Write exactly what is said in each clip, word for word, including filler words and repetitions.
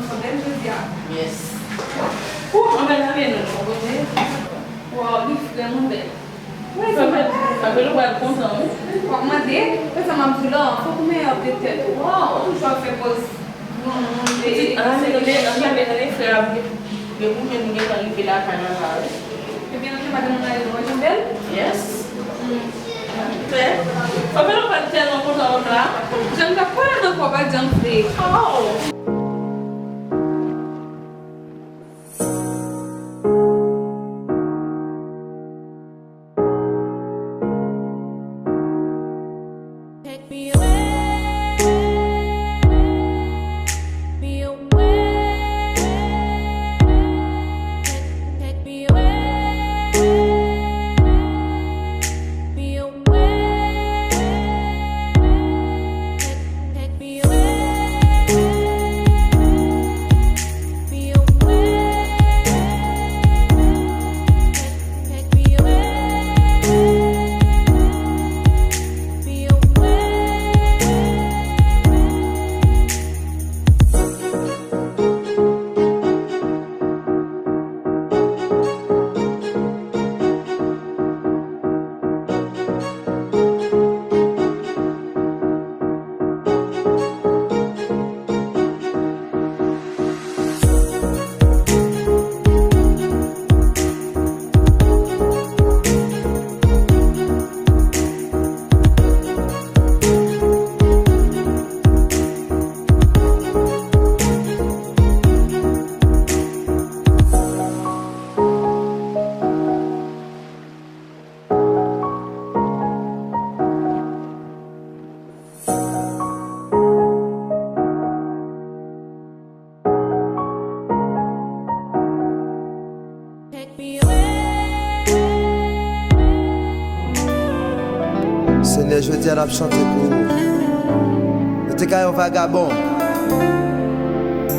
Bèl jodi a. Yes. Ou, anmèl nan men nou, nou konnen. Waw, li vrèman bèl. Wi, sa fè, sa fè nou pral kontan, wi. W ap mande, men sa m ap di w la, fòk ou meyè avèk tèt ou. Waw. Ou toujou ap fè pòz granmoun, e, ah, men tande, tande, tande, frè a, men pou mwen, nou gentan rive lakay la, la, wi. Ebyen, antre, madanm, ann ale, nou wè jan bèl? Yes. Mm. Fè. Fòk nou pral tèlman kontan wè w la. Jan m t ap pale nan kò pa jan m vle. Oh. Senyè, jodi a n ap chante pou ou. Nou te ka yon vagabon,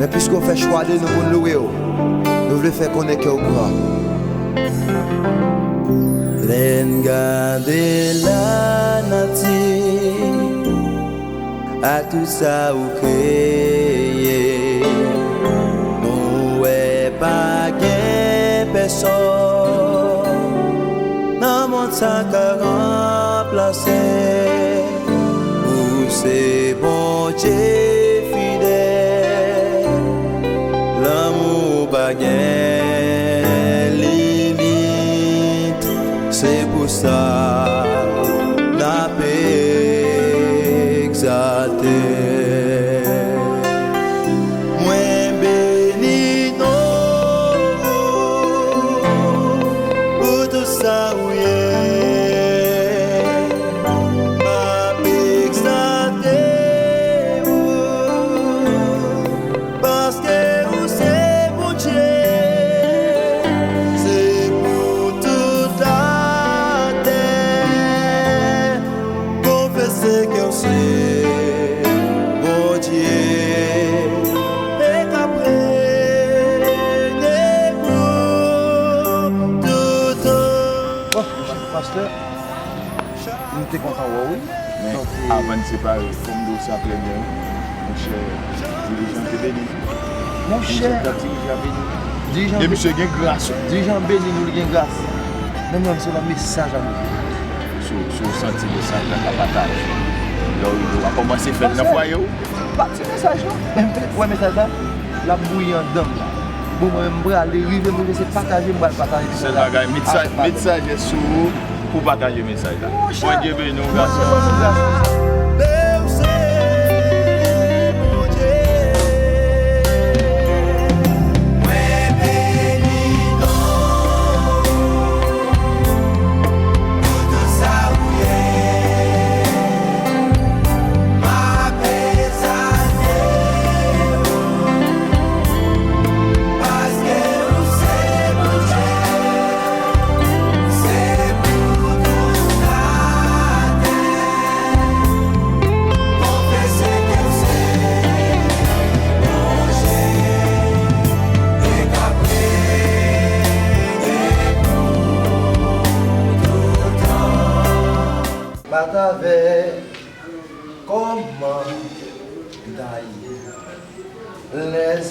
men piske w fè chwa de nou pou n louwe w, nou vle fè konnen ke w gran. Lè n gade lanati ak tout sa ou kreye, nou wè pa gen pèsòn nan mond sa ka ranplase. Ou se Bondye fidèl, lanmou pa gen limit. Se pou sa n ap egzalte. Mwen beni non ou pou tout sa ou ye. M ap egzalte ou. Paske ou se Bondye, se pou tout latè konfese ke ou se Bondye, e k ap renye pou tout tan. Bon, pastè, m te kontan wè w, wi. Men avan n separe, fò m di w sa trè byen, wi. Monchè, dirijan te beni. Monchè, dirijan t ap dirije a beni. Dirijan e misye gen gras, wi. Dirijan beni nou, li gen gras. Men mwen, se yon mesaj a nou. Si w, si w santi mesaj la ka pataje, lè w rive, w a kòmanse fè l nan fwaye w. Pati mesaj la. Ou wè mesaj la? L ap bouyi anndan m la. Bon, mwen menm, m prale, rive m rive, se pataje m pral pataje mesaj la. Sèl bagay, met sa, met sajès sou ou pou w pataje mesaj la. Monchè. Bondye beni w, gason. Bondye beni w, gason. Mwen beni non ou pou tout sa ou ye. M ap egzalte ou, paske ou se Bondye, se pou tout latè.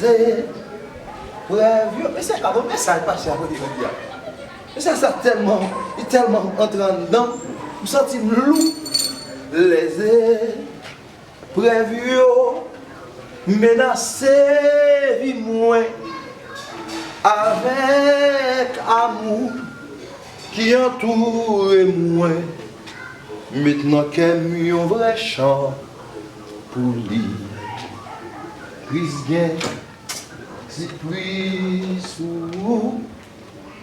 Lèzeprèv yo, mesye, gade yon mesaj pastè a pote jodi a. Mesaj sa tèlman, li tèlman antre anndan m, m santi m lou. Lèzeprèv yo menase vi mwen avèk amou ki antoure mwen. Met nan kè m yon vrè chan pou li. Kris gen sipriz pou ou,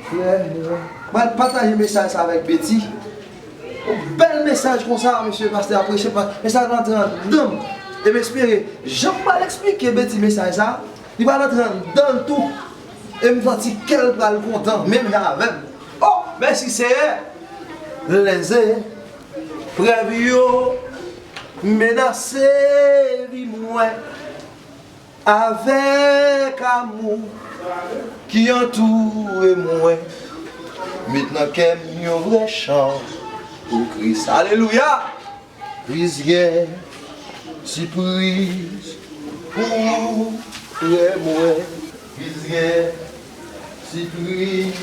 frè mwen. Mwen pataje mesaj sa avèk Betty. Yon bèl mesaj konsa, mesye pastè a preche, pa, mesaj la antre anndan m. E m espere, jan m pral eksplike Betty mesaj sa, li pral antre anndan l tou. E m santi kè l pral kontan, menm jan avè m. Oh, mèsi Seyè! Lèzeprèv yo menase vi mwen avèk amou ki antoure mwen. Met nan kè m yon vrè chan pou Kris. Alelouya! Kris gen sipriz pou ou, frè mwen. Kris gen sipriz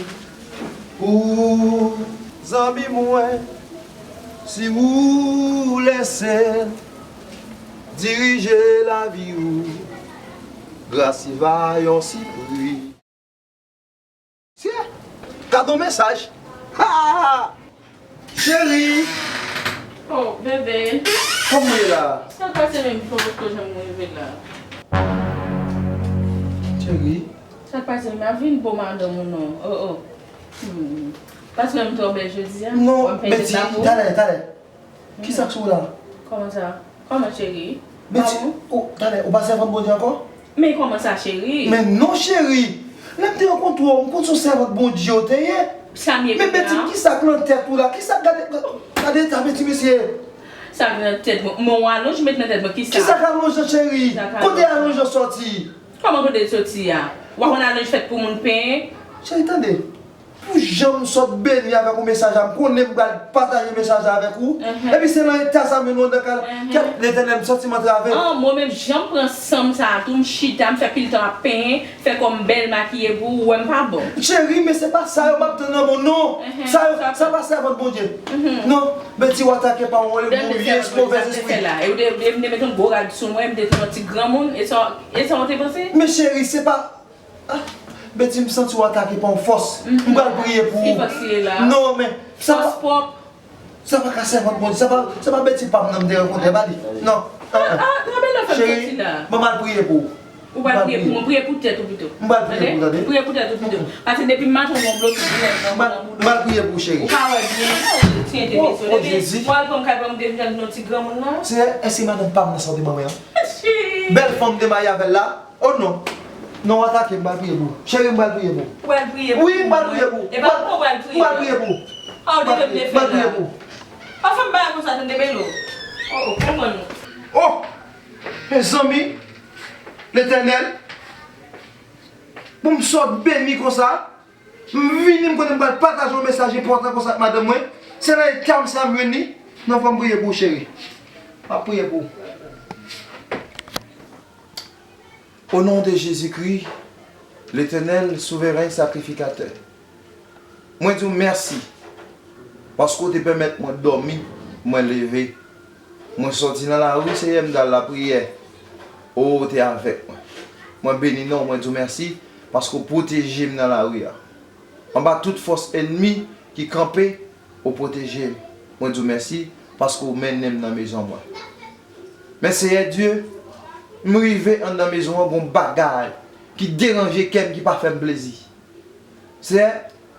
pou ou, zanmi mwen. Si ou lèse l dirije lavi ou, gras li va yon sipriz. Sye, gade yon mesaj. Ha! Cheri! Oh, bebe. Kòman w ye la? Sa k pase menm, fò w janm rive la. Cheri. Sa k pase menm, a vin bo madanm ou non. Oh, oh. Hmm. Paske m twò bèl jodi a. Non, Betty, talè, talè. Kisa k sou la? Kòman sa? Kòman, cheri? Beti, ou, talè, ou pa sèvant Bondye ankò? Men kòman sa, cheri? Men non, cheri! Lè m te rankontre w, m konn se yon sèvant Bondye w te ye. Sa m ye kounye a? Men Beti, kisa k nan tèt ou la? Kisa k gade, gade eta Beti, mesye? Sa k nan tèt mwen? Men w alonj ou met nan tèt mwen, kisa? Kisa k alonj lan, cheri? Kote alonj lan sòti? Kòman kote l soti a? W a konn alonj fèt pou moun penyen? Cheri, tande. Pou jan m sot beni avèk ou mesaj la, m konnen m pral pataje mesaj la avèk ou. Epi se nan eta sa m mennen w nan kal. Kèt, Letènèl, m santi m antrave. An, mwen menm, jan m pran san m sa a tou, m chita, m fè pil tan ap penyen, fè kò m bèl, makiye pou ou, ou wè m pa bon. Cheri, men se pa sa yo m ap tann nan men w non. Sa yo, sa pa sèvant Bondye. Non, Beti, w atake pa yon lemouye, move zespri. E ou te, ou te, m te met yon gwo rad sou mwen, m te tounen yon ti granmoun, e sa, e sa w te panse? Men cheri, se pa Ah, Beti, m santi w atake pa yon fòs. M pral priye pou ou. Ki fòs li ye la? Non, men sa pa, sa pa ka sèvant Bondye. Sa pa, sa pa Beti pa m nan m te rankontre, pa li. Non. Ah, ah, ah, men nan fè m soti la. Cheri, ban m al priye pou ou. Ou pral priye pou mwen, priye pou tèt ou pito. M pral priye pou ou, tande. Priye pou tèt ou pito. Paske depi maten w gon blokis nèt nan boudou. M pral priye pou ou, cheri. Ou pa wè byen non, ti entèveso. Oh, Jezi. Ou al pran m kay pran m depi nan ti granmoun nan. Seyè, èske madanm pa m nan sa w te ban mwen an? Bèl fanm te marye avè l la. Oh non. Non, w atake m, m pral priye pou ou. Cheri, m pral priye pou ou. Ou pral priye pou mwen? Wi, m pral priye pou ou. E pa pou mwen, ou pral priye. M pral priye pou ou. Ah, ou te vle m te fè la. M pral priye pou ou. Pa fè m bagay konsa, tande, Belo. Oh, oh, konprann nou. Oh! Mezanmi, Letènèl, pou m sot beni konsa, m vini, m konnen m pral pataje yon mesaj enpòtan konsa ak madanm mwen. Se nan eta m sa m jwenn li. Non, fò m priye pou ou, cheri. M ap priye pou ou. O non de Jezikri, Letènèl, Souveren, Sakrifikatè, mwen di w mèsi paske w te pèmèt mwen dòmi, mwen leve, mwen sòti nan lari, Seyè, m t al lapriyè. O, w te avèk mwen. Mwen beni non w, mwen di w mèsi paske w pwoteje m nan lari a. Anba tout fòs ènmi ki kanpe, ou pwoteje m. Mwen di w mèsi paske w mennen m nan mezon mwen. Men Seyè Dye, m rive anndan mezon an, gon bagay ki deranje kè m, ki pa fè m plezi. Seyè,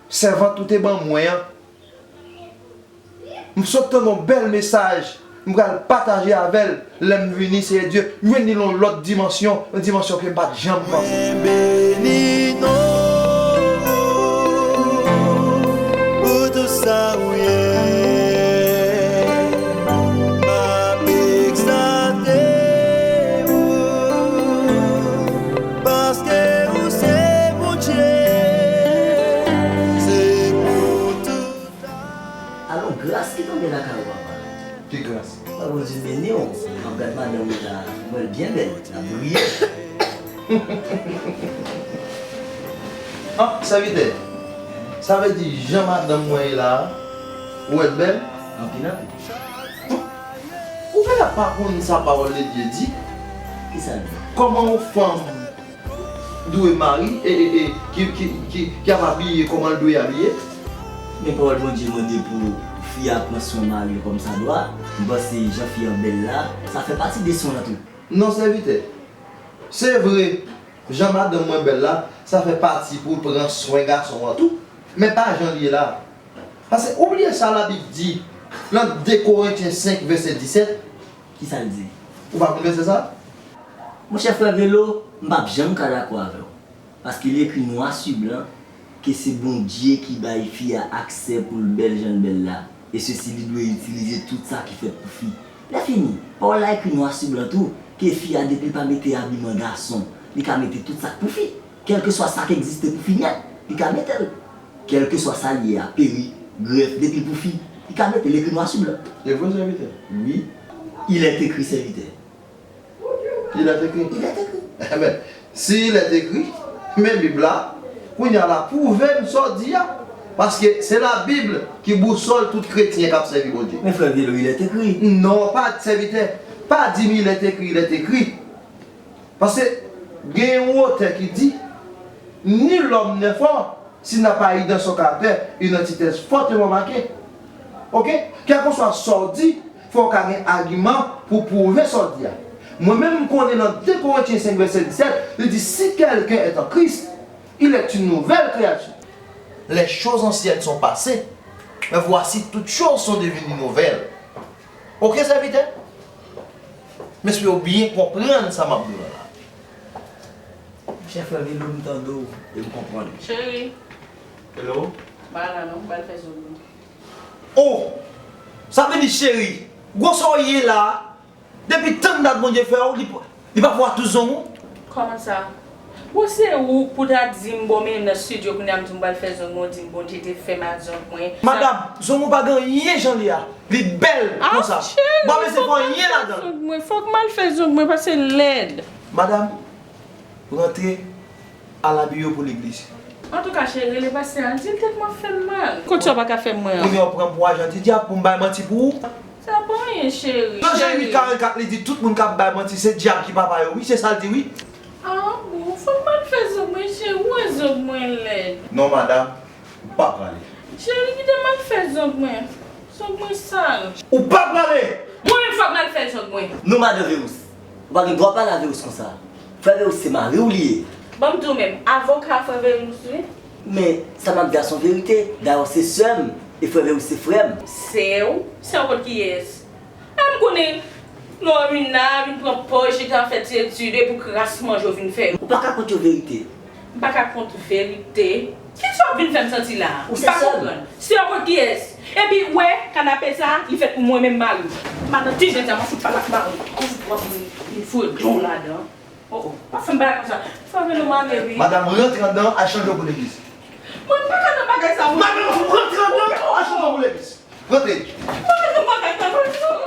sèvant ou te ban mwen an, m sot tande yon bèl mesaj, m pral pataje avè l. Lè m vini, Seyè Dye, m jwenn li nan yon lòt dimansyon, yon dimansyon ke m pa t janm panse. Mwen beni non ou pou tout sa ou ye. M ap egzalte ou, paske ou se Bondye. Se pou tout Alon, gras ki tonbe lakay ou, papa. Ki gras? Papa, Bondye beni w. M ap gad madanm ou la, m wè l byen bèl, l ap briye. An, sèvitè, sa vle di jan madanm mwen ye la a, ou wè l bèl? Anpil, anpil. Ou genlè pa konn sa pawòl de Dye di? Kisa l di? Kòman yon fanm dwe mari e, e, e ki, ki, ki, ki ap abiye kòman l dwe abiye? Men pawòl Bondye mande pou fi a pran swen mari l kòmsadwa, m panse jan fi an bèl la, sa fè pati de swen an tou. Non, sèvitè. Se vre, jan madanm mwen bèl la, sa fè pati pou l pran swen gason an tou, men pa jan l ye la. Paske ou bliye sa Labib di nan de Korentyen senk vèsè disèt? Kisa l di? Ou pa konn vèsè sa? Monchè frè Velo, m p ap janm ka dakò avè w. Paske li ekri nwa si blan ke se Bondye ki bay fi a aksè pou l bèl jan l bèl la. E sesi li dwe itilize tout sa ki fèt pou fi. Lèfini, pawòl la ekri nwa si blan tou ke fi a depi l pa mete abiman gason, li ka mete tout sa k pou fi. Kèlkeswa sa k egziste pou fi nèt, li ka mete l. Kèlkeswa sa l ye a, perik, grèf, depi l pou fi, li ka mete l, ekri nwa si blan. E vre, sèvitè? Wi. Il est écrit, sèvitè. Il est écrit. Il est écrit. Amen. Si il est écrit, men Bib la, kounye a la, pwouve m sa w di a. Paske se Labib ki bousòl tout kretyen k ap sèvi Bondye. Men frè Velo, il est écrit. Non, pa sèvitè, pa di m il est écrit, il est écrit. Paske gen yon otè ki di, nul homme n'est fort s'il n'a pas eu dans son caractère une antithèse fortement marquée. Oke? Kèlkeswa sa w di, fò w ka gen agiman pou pwouve sa w di a. Mwen menm, m konnen nan de Korentyen senk vèsè disèt, li di, si quelqu'un est en Christ, il est une nouvelle créature. Les choses anciennes sont passées, mais voici toutes choses sont devenues nouvelles. Oke, sèvitè? M espere w byen konprann sa m ap di w la. Monchè frè Velo, m tande w e m konprann ou. Cheri. Hello. M pa la non, m pral fè zong mwen. Oh! Sa vle di cheri, gwo sa w ye la a? Depi tann dat Bondye fè w, li, li pa fè w tou zong ou? Kòman sa? Bon, se ou pou ta di m, bon, men nan studio kounye a, m di m pral fè zong mwen, w di m Bondye te fè m ak zong mwen. Sa Madam, zong ou pa gen anyen jan l ye a. Li bèl konsa. Ah, cheri, m pa bezwen fè anyen ladan l. Fòk m al fè zong mwen, fòk m al fè zong mwen, paske l lèd. Madam, rantre al abiye w pou legliz. Antouka, cheri, rele pastè a, di l tèt mwen ap fè m mal. Kot sa w pa ka fè m mwen an? Kounye a w pran m pou ajan ti dyab pou m bay manti pou ou? Sa pa anyen, cheri. Nan Jan uit karannkat, li di tout moun k ap bay manti, se dyab ki papa yo, wi, se sa l di, wi. Ah, bon, fòk m al fè zong mwen, cheri, ou wè zong mwen lèd. Non, madam, m pa prale. Cheri, kite m al fè zong mwen. Zong mwen sal. Ou pa prale! Mwen menm fòk m al fè zong mwen. Non, madan Verous. Ou pa gen dwa pale a Verous konsa. Frè Verous se mari w li ye. Ban m di w menm, avoka frè Verous wi. Men, sa m ap di a se yon verite. Dayè se sè m, e frè Verous se frè m. Sè w? Sè w kot kiyès? A m konnen Lorina vin pran pòz chita fè ti etid, e pou kras manje w vin fè. Ou pa ka kont yon verite. M pa ka kont verite. Kisa w ap vin fè m santi la a? Ou se sè m. M pa konprann. Sè w kot kiyès? Epi, w wè, kanape sa a, li fèt pou mwen menm mari w. Madan ti jan di a, m ap fout pale ak mari w. M ap fout pran pou m foure dlo ladan. Oh, oh. Pa fè m bagay konsa. Fè m nou mande wi. Madanm, rantre anndan, al chanje w pou legliz. Mwen pa ka nan bagay sa, mwen. Madanm, rantre anndan, al chanje w pou legliz. Rantre. Pa fè m bagay sa, mwen.